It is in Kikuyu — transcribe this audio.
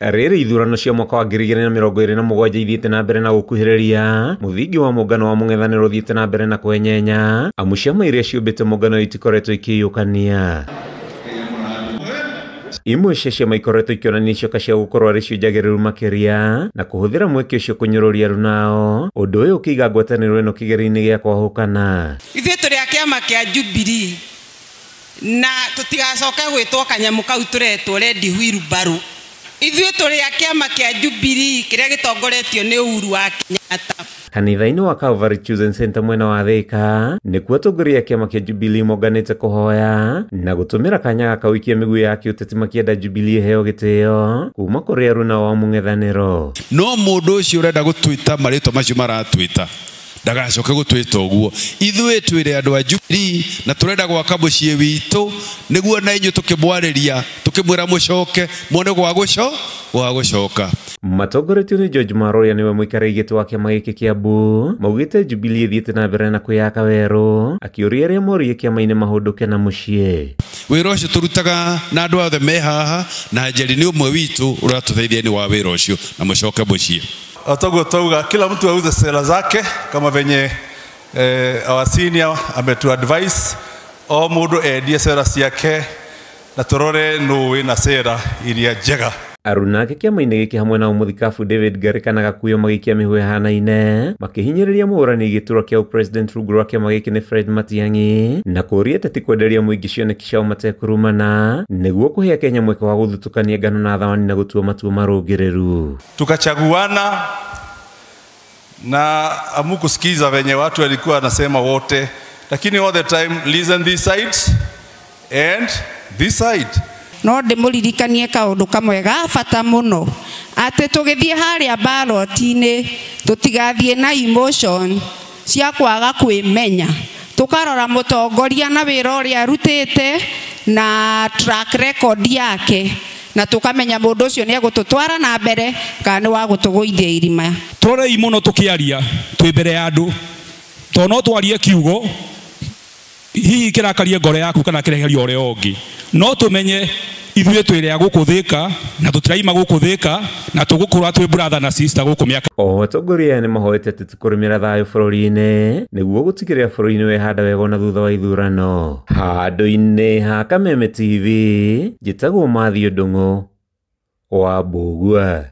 Rĩrĩ ithurano cia mwaka wa 2027 ithiĩte na mbere na gũkuhĩrĩria, mũthingi wa mũngano wa mũng'ethanĩro ũthiĩte na mbere na kwenyenya, amu ciama iria ciũmbĩte mũngano itikoretwo ikĩiyũkania. Imwe cia ciama ikoretwo ikĩonania icoka cia gũkorwo arĩ cio njagĩrĩru makĩria na kũhũthĩra mweke ũcio kũnyũrũria arunao, ũndũ ũyũ ũkĩiga ngwatanĩro ĩno kĩgerio-inĩ gĩa kwahũkana. Ithuĩ tũrĩ a kĩama kĩa Jubilee na tũtigacoke gwĩtwo kanyamũ kau tũretwo red wheelbarrow. Ithuĩ tũrĩ a kĩama kĩa Jubilee kĩrĩa gĩtongoretio nĩ Uhuru wa Kenyatta. Kanitha-inĩ wa Calvary Chosen Center mwena wa Thika nĩkuo atongoria a kĩama kĩa Jubilee monganĩte kũhoya na gũtũmĩra kanya gaka gũikia mĩguĩ ya kĩũteti makĩenda Jubilee ĩheo gĩtĩo kuma kũrĩ aruna wa mũng'ethanĩro. No mũndũ ũcio ũrenda gũtwĩta marĩtwa macio maratwĩta ndagacoke gũtwĩta ũguo. Ithuĩ twĩre andũ a Jubilee na tũrenda gwaka mũciĩ witũ nĩguo na inyuĩ tũkĩmwarĩria tũkĩmwĩra mũcoke muone gwa gũcoka. Matongoretio nĩ George Maroria nĩwe mũikarĩri gĩtĩ wa kĩama gĩkĩ Kiambu, maugĩte Jubilee ĩthiĩte na mbere na kwĩyaka werũ, akĩũria arĩa morie kĩama-inĩ mahũndũke na mũciĩ. Wĩra ũcio tũrutaga na andũ othe me haha na Njeri nĩ ũmwe witũ ũratũteithia nĩ wa wĩra ũcio na mũcoke mũciĩ. Otogo tauga kila mtu auze sera zake kama venye our senior ametu advice o mundu endie sera ciake na turore no wina sera iria njega. Arunake kĩama-inĩ gĩkĩ hamwe na mũthikabu David Ngarika na Gakuyo magĩikia mĩhũ ĩhanaine makĩhinyĩrĩria mũhũrani gĩturwa kĩa president rungu rwa kĩama gĩkĩ nĩ Fred Matiang'i na kũũria ateti kwenderia mũingĩ cioneki ciao matekũrumana nĩguo kũhe Kenya mweke wa gũthutũkania ngano na thawani na gũtua matua marũngĩrĩru. Tukachaguana na amukusikiza venye watu walikuwa wanasema wote, lakini all the time listen this side and this side. No ndĩmũririkanie kaũndũ kamwe ga bata mũno atĩ tũgĩthiĩ harĩa ballot-inĩ tũtigathiĩ na emotion cia kwaga kwĩmenya, tũkarora mũtongoria na wĩra ũrĩa arutĩte na track record yake na tũkamenya mũndũ ũcio nĩ egũtũtwara na mbere kana nĩ wa gũtũgũithia irima. Tũrorei mũno tũkĩaria twĩ mbere ya andũ tondũ no twarie kiugo hihi kĩrakarie ngoro yaku kana kĩreherie ũrĩa ũngĩ, no tũmenye ithuĩ twĩrĩ a gũkũ Thika na tũtiraima gũkũ Thika na tũgũkũra twĩ brother na sister gũkũ mĩaka. Oho atongoria aya nĩmahoete ateti kũrũmĩra thayũ bũrũri-inĩ nĩguo gũtigĩrĩra bũrũri nĩwehanda wega ona thutha wa ithurano. Handũ-inĩ ha Kameme TV, njĩtagwo Matthew Ndung'u wa Mbũgua.